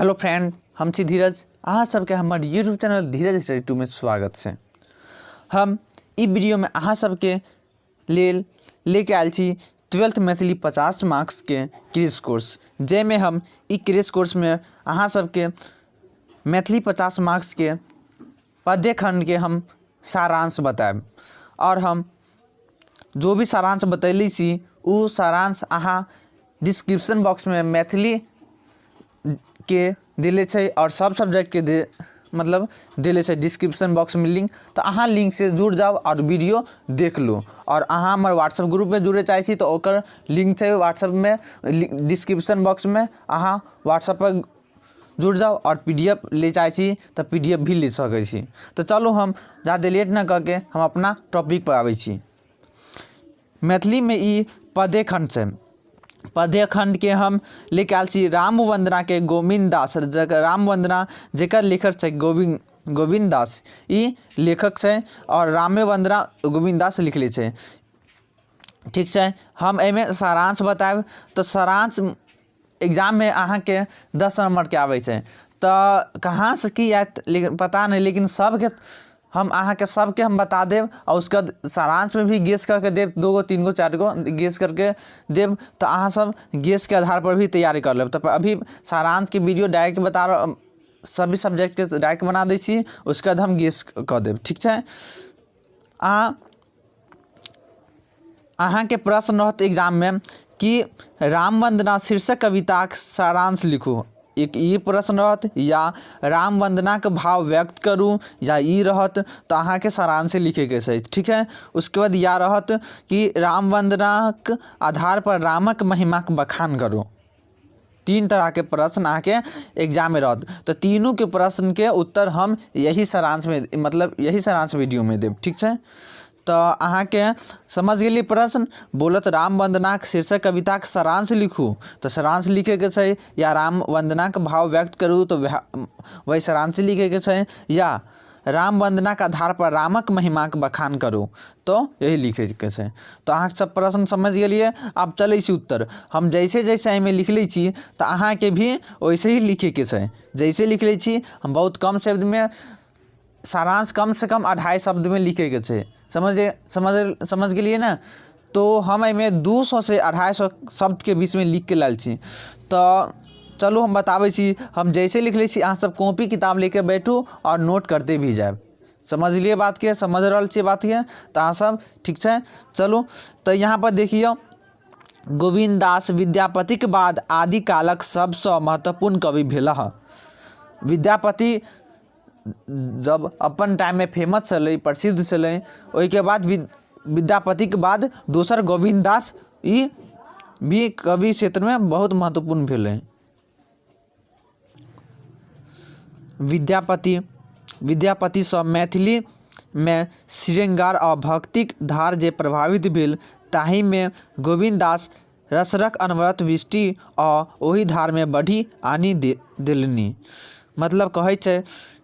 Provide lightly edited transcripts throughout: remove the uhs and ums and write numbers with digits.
Hello friend, हम छी धीरज। अहाँ सबके हमर यूट्यूब चैनल धीरज स्टडी 2 में स्वागत छै। हम ई वीडियो में अहाँ सबके लेल लेके आयल छी 12th Maithili 50 marks के क्रेश कोर्स, जाहिमे हम ई क्रेश कोर्स में अहाँ सबके मैथिली 50 मार्क्स के पद्य खंड के हम सारांश बतायब। और हम जो भी सारांश बतैली छी उ सारांश अहाँ डिस्क्रिप्शन बॉक्स में मैथिली के देले छै और सब सब्जेक्ट के दे मतलब देले छै डिस्क्रिप्शन बॉक्स में लिंक, तो अहाँ लिंक से जुड़ जाओ और वीडियो देख लू। और अहाँ हमर व्हाट्सएप ग्रुप में जुड़े चाहै छी तो ओकर लिंक छै व्हाट्सएप में डिस्क्रिप्शन बॉक्स में, अहाँ व्हाट्सएप पर जुड़ जाओ और पीडीएफ ले चाहै छी तो पीडीएफ भी ले सकै छी। तो चलू हम ज़्यादा लेट न करके हम अपना टॉपिक पर आबै छी। मैथिली में ई पद्य खंड छै। पद्य खंड के हम लेके आयल छी राम वंदना के गोविंद दास, जकर राम वंदना जेकर लेखक छै गोविंद दास, ई लेखक छै और रामे वंदना गोविंद दास लिखले छै। ठीक छै, हम एहिमे सारांश बतायब। तो सारांश एग्जाम में अहाँके 10 नंबर के आबै छै, तऽ कहाँ से की आयत लेकिन पता नहि, लेकिन सबके हम अहाँके सबके हम बता देब और उसके बाद सारांश में भी गेस करके देब, 2 गो 3 गो 4 गो गेस करके देब, तो अहाँ सब गेस के आधार पर भी तैयारी कर लेब। तो अभी सारांश के वीडियो डायरेक्ट बता रहा, सभी सब्जेक्ट के डायरेक्ट बना दै छी, उसके बाद हम गेस कऽ देब। ठीक छै, अहाँके प्रश्न रहत एग्जाम में कि राम वंदना शीर्षक कविताक सारांश लिखू, एक ई प्रश्न रहत, या राम वंदनाके भाव व्यक्त करू, या ई रहत, तो अहाँके सारांश लिखैके छै। ठीक है, उसके बाद या रहत कि राम वंदनाक आधार पर रामक महिमाक बखान करू। 3 तरह के प्रश्न अहाँके एग्जाम में रहत, तो तीनों के प्रश्न के उत्तर हम यही सारांश में, मतलब यही सारांश वीडियो में देब। ठीक छै, तो अहाँके समझ गेलियै प्रश्न। बोलत राम वंदनाक शीर्षक कविताक सारांश लिखू, तो सारांश लिखैके छै, या राम वंदनाक भाव व्यक्त करू, तो वही सारांश लिखैके छै, या राम वंदनाक आधार पर रामक महिमाक बखान करू, तो यही लिखैके छै। तो अहाँ सब प्रश्न समझ गेलियै। आब चलै छी उत्तर। हम जैसे जैसे एहिमे लिखले छी तो अहाँके भी वैसे ही लिखैके छै। जैसे लिखले छी हम बहुत कम शब्दमे सारांश कम से कम 2.5 शब्द में लिखे के छै। समझ गेलियै ने। तो हम एहिमे 200 से 250 शब्द के बीच में लिख के लायल छी। तो चलू हम बताबै छी, हम जैसे लिखले छी अहाँ सब कॉपी किताब लेके बैठू और नोट करते भी जायब। समझलियै बात के, समझ रहल छियै बात के, तो अहाँ सब ठीक छै। चलू तो यहाँ पर देखियौ, गोविंद दास विद्यापतिक बाद आदिकालक सबसँ महत्वपूर्ण कवि भेलाह। विद्यापति जब अपन टाइममे फेमस छलै, प्रसिद्ध छलै, ओहिके बाद विद्यापतिके बाद दोसर गोविंद दास ई भी कवि क्षेत्रमे बहुत महत्वपूर्ण भेलै। विद्यापतिसँ मैथिलीमे श्रृंगार आ भक्तिक धार जे प्रभावित भेल ताहिमे गोविंद दास रसरक अनवरत वृष्टि आ ओहि धारमे बढ़ि आनि देलनि। मतलब कहै छै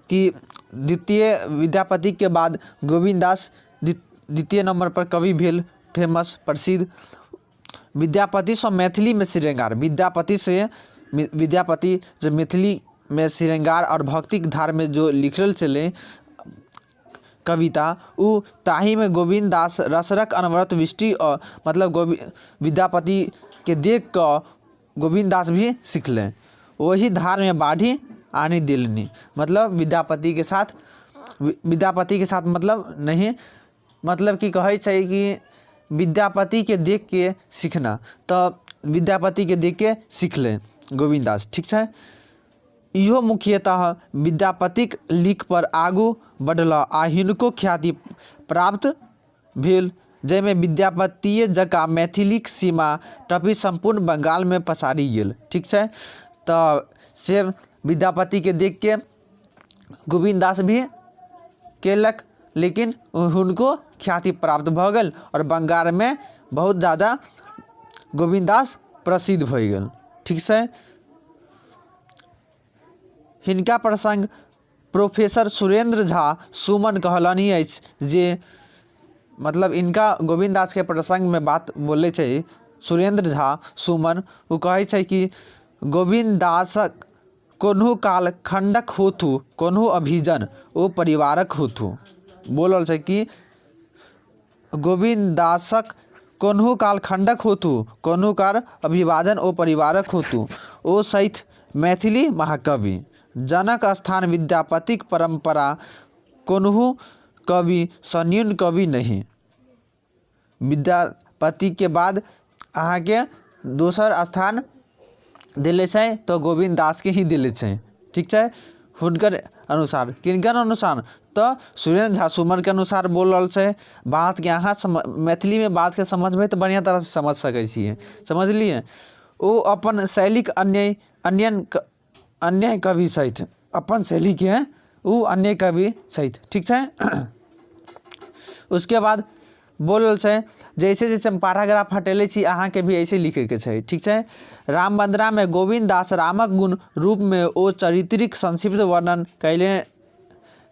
कि द्वितीय विद्यापतिके बाद गोविंद दास द्वितीय नंबर पर कवि भेल, फेमस प्रसिद्ध। विद्यापतिसँ मैथिलीमे श्रृंगार, विद्यापतिसँ विद्यापति जे मैथिलीमे श्रृंगार और भक्तिक धारमे जो लिखल छलै कविता, उ ताहिमे गोविंद दास रसरक अनवरत वृष्टि मतलब विद्यापतिके देख कऽ गोविंद दास भी सिखलै, ओहि धारमे बाढ़ि आनि देलनि। मतलब विद्यापतिके साथ, विद्यापतिके साथ मतलब नहीं, मतलब कि कहै छै कि विद्यापतिके देख के सीखना, तऽ विद्यापतिके देख के सिखलै गोविंद दास। ठीक छै, इहो मुख्यतः विद्यापतिक लीक पर आगू बढ़ला आ हिनको ख्याति प्राप्त भेल, जाहिमे विद्यापतिये जकाँ मैथिलीक सीमा टपि सम्पूर्ण बंगालमे पसारि गेल। ठीक छै, तऽ से विद्यापतिके देख के गोविंद दास भी केलक, लेकिन हुनको ख्याति प्राप्त भऽ गेल और बंगालमे बहुत ज़्यादा गोविंद दास प्रसिद्ध भऽ गेल। ठीक छै, हिनका प्रसंग प्रोफेसर सुरेंद्र झा सुमन कहलनि अछि जे, मतलब इनका गोविंद दास के प्रसंग में बात बोलै छै सुरेंद्र झा सुमन, ओ कहै छै कि गोविंद दासक कोनहु काल खण्डक होथु, कोनहु अभिजन ओ परिवारक होथु। बोलल छै कि गोविन्द दासक कोनहु काल खण्डक होथु, कोनहु काल अभिवादन ओ परिवारक होथु, ओ छथि मैथिली महाकवि। जनक स्थान विद्यापतिक परम्परा कोनहु कवि सँ न्यून कवि नहि। विद्यापतिके बाद अहाँके दोसर स्थान देले छै तऽ गोविन्द दासके ही देले छै। ठीक छै, हुनकर अनुसार, किनकर अनुसार? तऽ सुरेन्द्र झा सुमनके अनुसार बोल रहल छै। बातके अहाँ मैथिलीमे बातके समझबै तऽ बढ़िआँ तरहसँ समझ सकै छियै। समझलियै? ओ अपन शैलीके अन्य अन्य अन्य कवि छथि, अपन शैलीके ओ अन्य कवि छथि। ठीक छै, उसके बाद बोलल छै, जैसे जैसे हम पैराग्राफ हटेले छी अहाँके भी ऐसे लिखैके छै। ठीक छै, राम वन्दनामे गोविन्द दास रामक गुण रूपमे ओ चरित्रिक संक्षिप्त वर्णन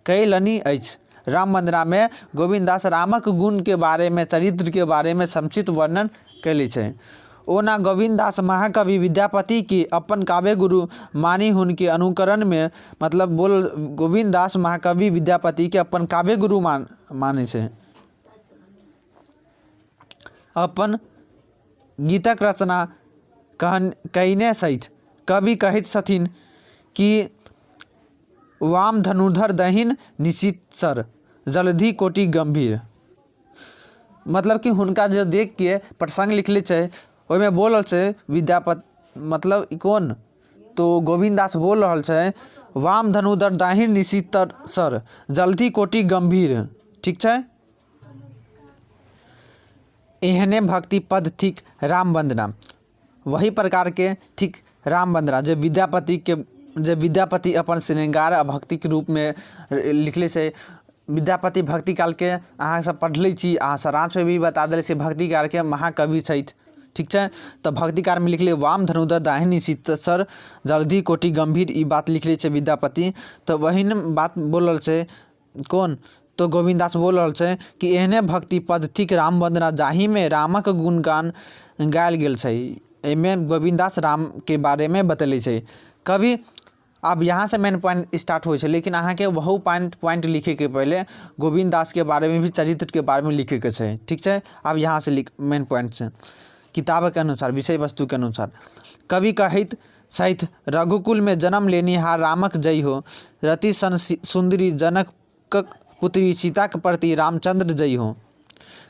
कयलनि अछि। राम वन्दनामे गोविन्द दास रामक गुणके बारेमे, चरित्रके बारेमे संक्षिप्त वर्णन कयले छै। ओना गोविन्द दास महाकवि विद्यापतिके अपन काव्य गुरु मानि हुनके अनुकरणमे, मतलब बोल गोविन्द दास महाकवि विद्यापतिके अपन काव्य गुरु मानै छै, अपन गीतक रचना कयने छथि। कवि कहैत छथिन कि वाम धनुर्धर दहिन निशिचर जलधि कोटि गम्भीर। मतलब कि हुनका जे देखके प्रसङ्ग लिखले छै ओहिमे बोलल छै विद्यापति, मतलब कोन? तो गोविन्द दास बोल रहल छै वाम धनुर्धर दाहिन निशितर सर जलधि कोटि गम्भीर। ठीक छै, एहने भक्ति पद थिक राम वन्दना। वही प्रकारके ठीक राम वन्दना जे विद्यापतिके, जे विद्यापति अपन श्रृंगार आ भक्तिके रूपमे लिखले छै। विद्यापति भक्ति कालके अहाँ सब पढ़ले छी, अहाँ सारांशमे भी बता देले छी, भक्ति कालके महाकवि छथि। ठीक छै, तऽ भक्ति कालमे लिखले वाम धनुर्धर दाहिनी सर जलधि कोटि गम्भीर, ई बात लिखले छै विद्यापति। तऽ वही ने बात बोलल छै कोन? तऽ गोविन्द दास बोल रहल छै कि एहने भक्ति पद थिक राम वन्दना जाहिमे रामक गुणगान गायल गेल छै। एहिमे गोविन्द दास रामके बारेमे बतेले छै कवि। आब यहाँसँ मेन पॉइंट स्टार्ट होइ छै, लेकिन अहाँके बहु पॉइंट लिखैके पहिले गोविन्द दासके बारेमे भी चरित्रके बारेमे लिखैके छै। ठीक छै, आब यहाँसँ लिख मेन पॉइंट छै। किताबके अनुसार, विषय वस्तुके अनुसार कवि कहैत छथि रघुकुलमे जन्म लेनिहार रामक जय हो, रति सन सुन्दरी जनकक पुत्री सीताक प्रति रामचन्द्र जय हो।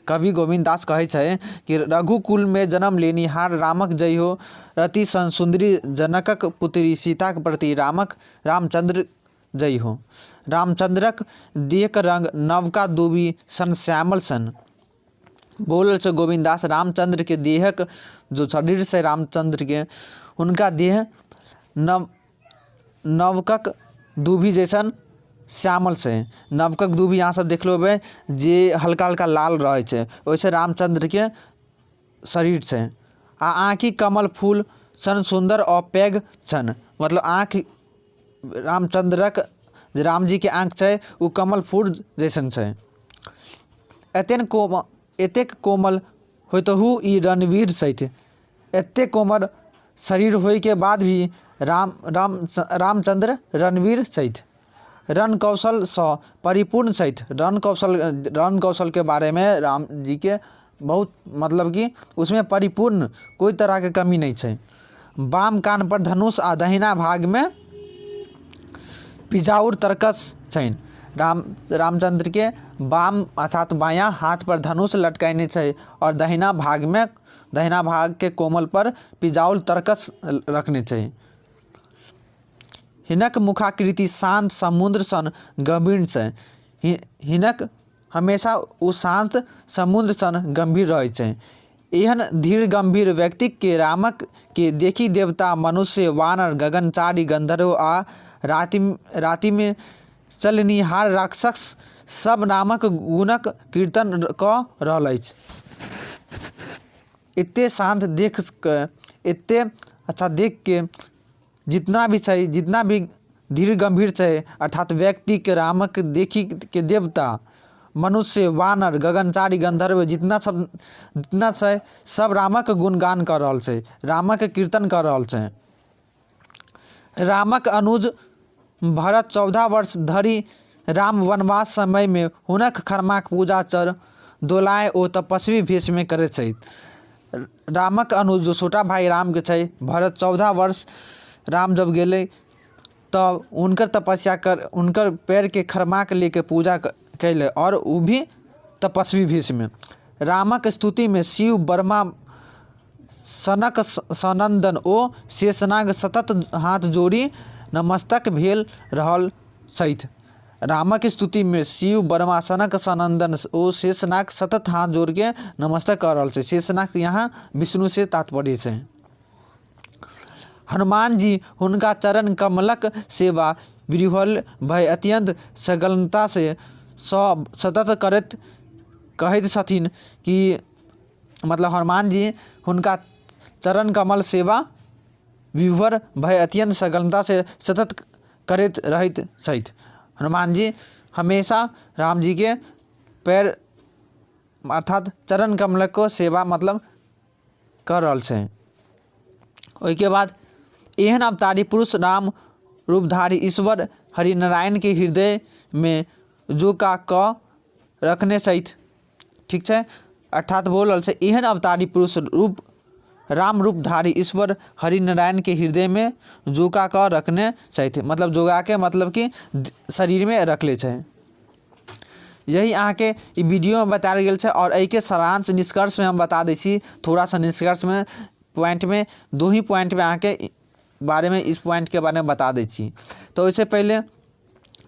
कवि गोविन्द दास कहै छै कि रघुकुलमे जन्म लेनिहार रामक जय हो, रति सन सुन्दरी जनकक पुत्री सीताक प्रति रामचन्द्र जय हो। रामचन्द्रक देहक रंग नवका दूबि सन श्यामल सन। बोलल छै गोविन्द दास रामचन्द्रके देहक जो शरीर छै रामचन्द्रके, हुनका देह नवकक दूभी जैसन श्यामल छै। नवकक दूभी अहाँ सब देखलो हेबै जे हल्का हल्का लाल रहै छै, ओहिसँ रामचन्द्रके शरीर छै। आ आँखि कमल फूल सन सुन्दर आ पैघ छनि, मतलब आँखि रामचन्द्रक जे रामजीके आँखि छै ओ कमल फूल जैसन छै। एतेक कोमल होइतहु ई रणवीर छथि। एतेक कोमल शरीर होइके बाद भी रामचन्द्र रणवीर छथि। रणकौशलसँ परिपूर्ण छथि। रणकौशलके बारेमे रामजीके बहुत मतलब कि उसमे परिपूर्ण कोइ तरहके कमी नहि छै। वाम कान पर धनुष आ दहिना भागमे पिजाउर तरकस छनि। रामचन्द्रके वाम अर्थात बायाँ हाथ पर धनुष लटकेने छै और दहिना भागमे, दहिना भागके कोमल पर पिजाउल तरकस रखने छै। हिनक मुखाकृति शान्त समुद्र सन गम्भीर छै। हिनक हमेशा ओ शान्त समुद्र सन गम्भीर रहै छै। एहन धीर गम्भीर व्यक्तिके रामक के देखि देवता, मनुष्य, वानर, गगनचारी, गंधर्व आ रातिमे चलनिहार राक्षस सब रामक गुणक कीर्तन कऽ रहल अछि। एते शान्त देख के, एते अच्छा देख के जितना भी छै, जितना भी धीर गम्भीर छै, अर्थात व्यक्तिके रामक देखी के देवता, मनुष्य, वानर, गगनचारी, गंधर्व जितना सब जितना छै सब रामक गुणगान कऽ रहल छै, रामक कीर्तन कऽ रहल छै। रामक अनुज भरत 14 वर्ष धरि राम वनवास समयमे हुनक खरमाक पूजा चर दोलाय ओ तपस्वी भेषमे करैत छथि। रामक अनुज जो छोटा भाई रामके छै भरत, 14 वर्ष राम जब गेलै तऽ हुनकर तपस्या कर हुनकर पैरके खरमाके लेके पूजा कयलै आओर ओ भी तपस्वी भेषमे। रामक स्तुतिमे शिव, ब्रह्मा, सनक, सनन्दन ओ शेषनाग सतत हाथ जोड़ि नमस्तक भेल रहल छथि। रामक स्तुतिमे शिव, ब्रह्मा, सनक, सनन्दन ओ शेषनाग सतत हाथ जोड़िके नमस्तक कऽ रहल छै। शेषनाग यहाँ विष्णुसँ तात्पर्य छै। हनुमान जी हुनका चरण कमलक सेवा विह्वल भए अत्यन्त सगलतासँ सतत करैत कहैत छथिन कि मतलब हनुमान जी हुनका चरण कमल सेवा विह्वल भए अत्यन्त सगलतासँ सतत करैत रहैत छथि। हनुमान जी हमेशा राम जीके पैर अर्थात चरण कमलके सेवा मतलब कऽ रहल छै। ओहिके बाद एहन अवतारी पुरुष राम रूपधारी ईश्वर हरिनारायणके हृदयमे जोका कऽ रखने छथि। ठीक छै, अर्थात बोल रहल छै एहन अवतारी पुरुष रूप राम रूपधारी ईश्वर हरिनारायणके हृदयमे जोका कऽ रखने छथि, मतलब जोगाके मतलब कि शरीरमे रखले छै। यही अहाँके ई वीडियोमे बतायल गेल छै। आओर एहिके सारांश निष्कर्षमे हम बता दै छी थोड़ा सा निष्कर्षमे पॉइंटमे दू ही पॉइंटमे अहाँके बारेमे इस पॉइंटके बारेमे बता दै छी। तऽ ओहिसँ पहिले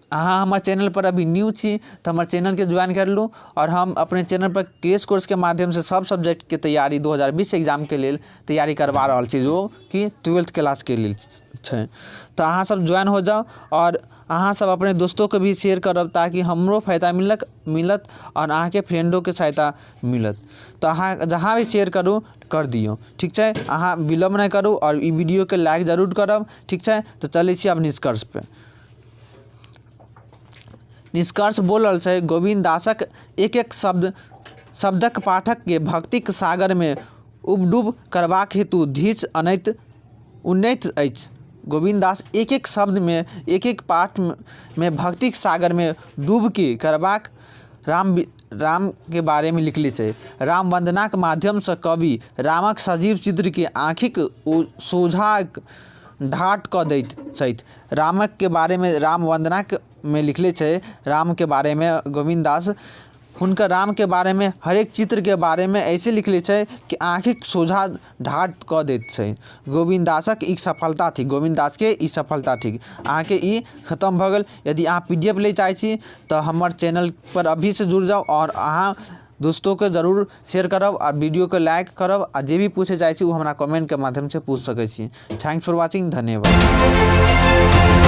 अहाँ हमर चैनलपर अभी न्यू छी तऽ हमर चैनलके ज्वाइन कर लू, आओर हम अपने चैनलपर क्रेश कोर्सके माध्यमसँ सब सब्जेक्टके तैयारी 2020 एग्जामके लेल तैयारी करबा रहल छी, जो कि 12th क्लासके लेल छै। तऽ अहाँ सब ज्वाइन हो जाउ आओर अहाँ सब अपने दोस्तोके भी शेयर करब ताकि हमरो फायदा मिलत आओर अहाँके फ्रेंडोके सहायता मिलत। तऽ अहाँ जहाँ भी शेयर करू कर दियौ। ठीक छै, अहाँ विलम्ब नहि करू आओर ई वीडियोके लाइक जरूर करब। ठीक छै, तऽ चलै छी आब निष्कर्ष पे। निष्कर्ष बोल रहल छै गोविन्द दासक एक एक शब्दक पाठकके भक्तिक सागरमे उबडुब करबाक हेतु धीच अनैत उन्नैत अछि। गोविन्द दास एक एक शब्दमे एक एक पाठमे भक्तिक सागरमे डुबकी करबाक रामके बारेमे लिखले छै। राम वन्दनाक माध्यमसँ कवि रामक सजीव चित्रके आँखिक सोझाँ ढाठ कऽ दैत छथि। रामके बारेमे राम वन्दनामे लिखले छै रामके बारेमे गोविन्द दास हुनकर रामके बारेमे हरेक चित्रके बारेमे ऐसे लिखले छै कि आँखिक सोझाँ ढाठ कऽ दैत छै। गोविन्द दासक ई सफलता थिक, गोविन्द दासके ई सफलता थिक। अहाँके ई खतम भऽ गेल। यदि अहाँ पी डी एफ लै चाहै छी तऽ हमर चैनलपर अभीसँ जुड़ि जाउ आओर अहाँ दोस्तोके जरूर शेयर करब आओर वीडियोके लाइक करब आ जे भी पूछै चाहै छी ओ हमरा कमेन्टके माध्यमसँ पूछि सकै छी। Thanks for watching, धन्यवाद।